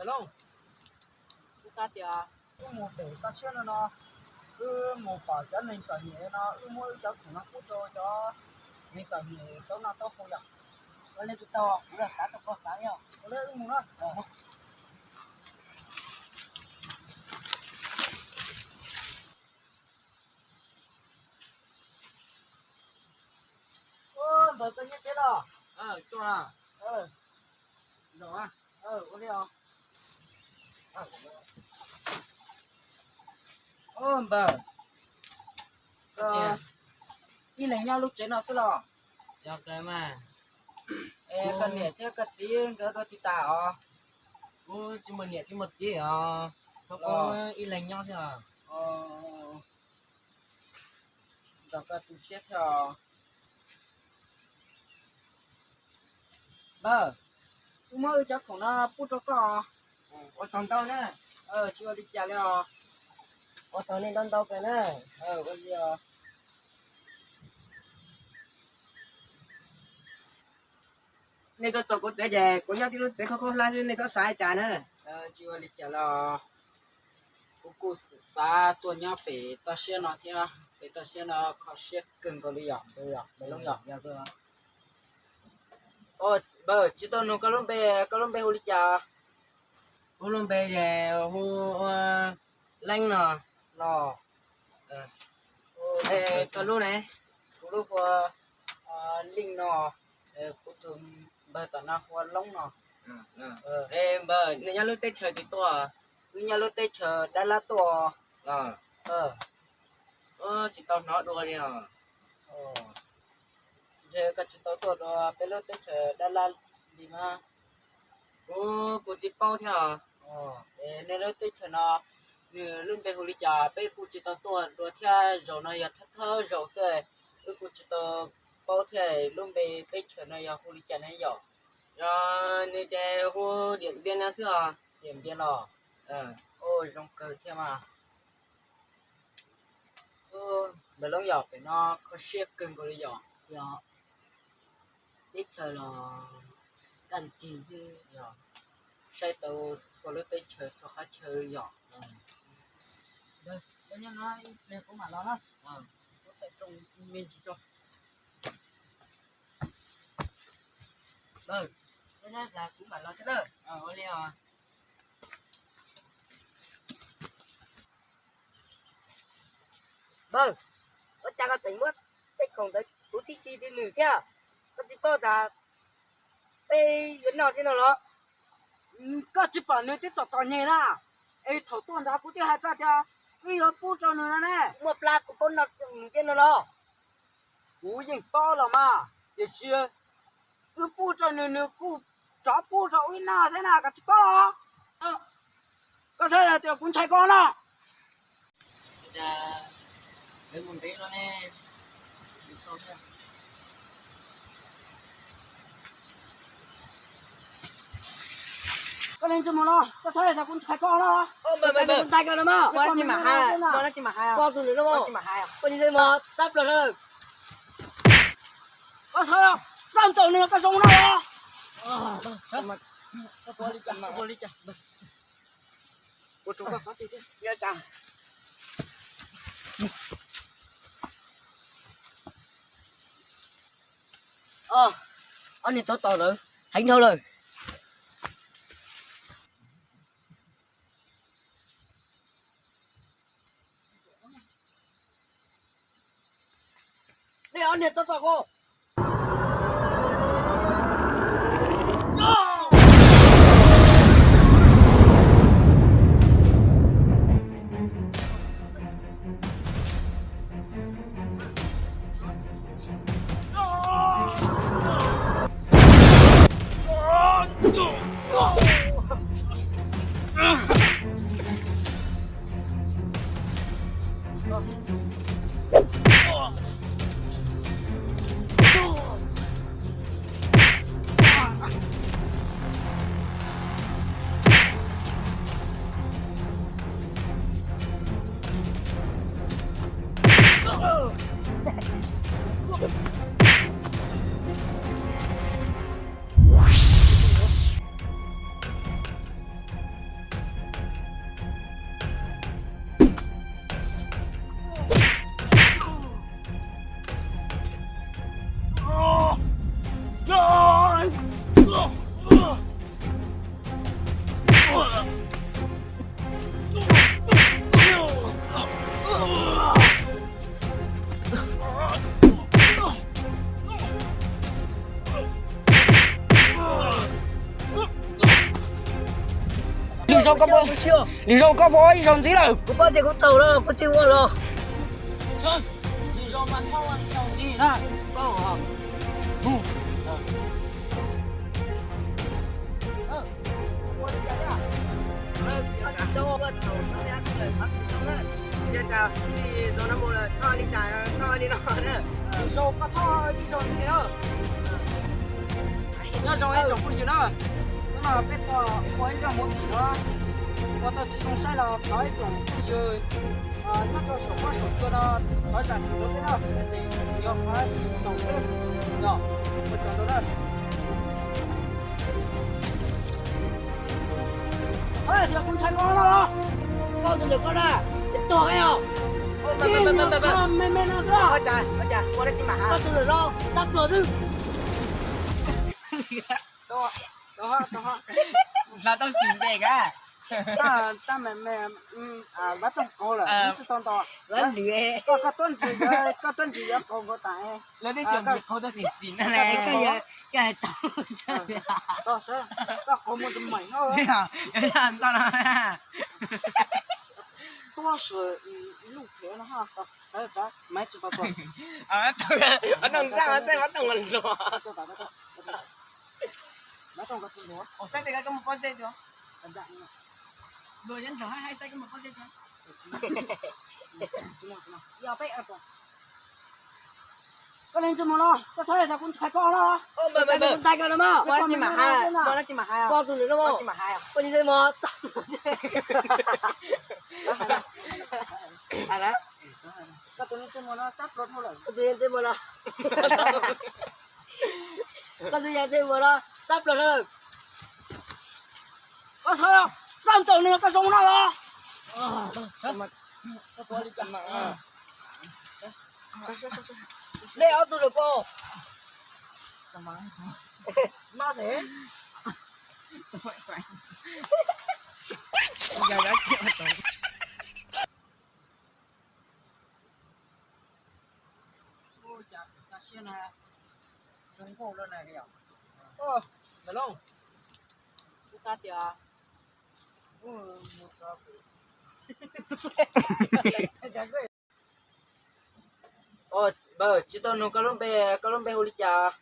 Ntawm no, wb xav tias wb mus pem toj siab no no, wb mus pom cov neeg txom nyem no, wb muab wb cov khoom no pub rau cov neeg txom nyem tau noj tau haus yom. Ua li kuv tau, kuv los xav tau koj xav yom. Ua li wb mus na. Ntawd koj nyob tsev los? Tuaj. Ua li os. Npawg, ib leeg nyob lub tsev no xwb los? Es koj niam thiab koj txiv nkawd dua tsis tas os? Kuv tsis muaj niam tsis muaj txiv os, txhob, kuv ib leeg nyob xwb os. Nrog koj tu siab thiab os. Npawg, wb muab wb cov khoom no pub rau koj. Ua tsaug ntau na. Tsis ua li cas li os. Ua tsaug nej ntau ntau kawg na. Ua li os. Nej tuaj txog kuv tsev ces kuv nyob tib lub tsev khaub khaub hlab xwb, nej txhob xav li cas na. Tsis ua li cas los, kuv kuj xav tuaj nyob pem toj siab no thiab, pem toj siab no kho siab kawg nkaus li yom, Npawg Loob yom. Npawg, tsis tau nug koj lub npe, koj lub npe hu li cas? Kuv lub npe ces hu ua Leeb no. Los, koj lub ne? Kuv lub hu ua Leej no. Kuv tus npawg tom no hu ua Loob no. Npawg, nej nyob lub teb chaws twg tuaj? Wb nyob lub teb chaws Dab Lab tuaj. Tsis tau hnov dua li os. Ntshe koj tsis tau tuaj dua peb lub teb chaws Dab Lab li mas. Kuv, kuv tsis paub thiab os. Nej lub teb chaws no nws lub npe hu li cas peb kuj tsis tau tuaj dua thiab, zaum no yog thawj thawj zaum xwb, wb kuj tsis tau paub thiab lub npe teb chaws no yog hu li cas ne yom. Yog nws ces hu Diam Npiab no xwb os. Diam Npiab los? Zoo kawg thiab mas. Npawg Loob yom, pem no kho siab kawg nkaus li yom. Yog teb chaws los kaj ncig xwb, saib tau txhua lub teb chaws txhua qhov chaw yom. Npawg, koj nyob no ib pliag kuv mam los na. Kuv tawm rooj me ntsis tso. Npawg, koj nyob kuv mam los thiab na. Ua li os. Npawg, ua cas koj tseem muab tej khoom ntawd kuv tib si li nws thiab? Koj tsis paub tas peb yuav noj thiab no los? Koj tsis pom nws twb txom txom nyem na, es thaum tuaj ntawd kuv twb hais koj tias wb yuav pub rau nws no ne. Muaj plab kuv paub noj nws thiab no los? Kuv yeej paub los mas, tiam sis wb pub rau nws, nws kuj rov pub rau wb noj thiab na, koj tsis paub los? Koj saib tias kuv ntshai koj no. Koj leej twg mus no, koj saib tias kuv ntshai koj no. Ntshai koj no mas. Koj tus lwm no, koj tus lwm no, tab plaws na. Koj saib, koj ntaus nws koj zoo no los? Ob niag tsov tom lawm, heev dhau lawm. Nej ob niag txhob txog kuv. Lwm zaus koj puas, lwm zaus koj puas ua ib zaug ntxiv lawm? Kuv paub tias kuv txhaum lawm, kuv tsis ua lawm. Lwm zaus mas txhob ua ib zaug ntxiv na. Lwm zaus koj txhob ua ib zaug ntxiv na. Nyob zoo ib tsoom phooj ywg na, hnub no peb tuaj ua ib zaj movie no, ua tau tsis zoo saib los thov ib tsoom phooj ywg nyob rau saum huab saum cua no thov zam txim rau peb na, ces yuav qhov saum xwb, yog ua tsaug rau na. Tias kuv ntshai koj no, koj tus ntawm koj na, es tuag os. Me me no xwb, koj tus ntawm no tab pluas xwb. Hla tau xim npe ka. Tab me me, vab toog qaug lawm, tsis tau nto. Koj, koj tuab ntsws, koj tuab ntsws yuav qaug nkaus tas. Lawv twb cov ntsws qaug tau xim xim na. Koj hais tau. Koj qaug muaj tus maim no. Ntxo no. Tuab sim luj phem no. Maiv tsis tau tua. Vab toog ntxaj, vab toog los luag. Ua saib tej koj mus pob zeb tias. Luag nyob nrog haib haib saib koj mus pob zeb tias. Koj leej twg mus no, koj txhob hais tias kuv ntshai koj no. Kuv ntshai koj no mas. Koj tus ntawm no mas. Koj tus ntawm no mas. Koj tus ntawm no tab pluas dhau lawm. Koj tus ntawm no, koj tus ntawm no tab pluas dhau lawm. Koj txhob, koj ntaus nws koj zoo no los. Nej ob tug lawm pom. Mas ne. Tsis tau nug koj lub npe, koj lub npe hu li cas?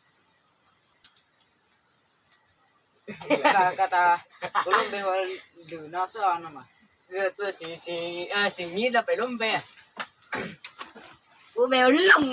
Koj tas kuv lub npe hu Lwm no xwb no mas. Xim nyib rau pem lub npe. Kuv npe hu Looj.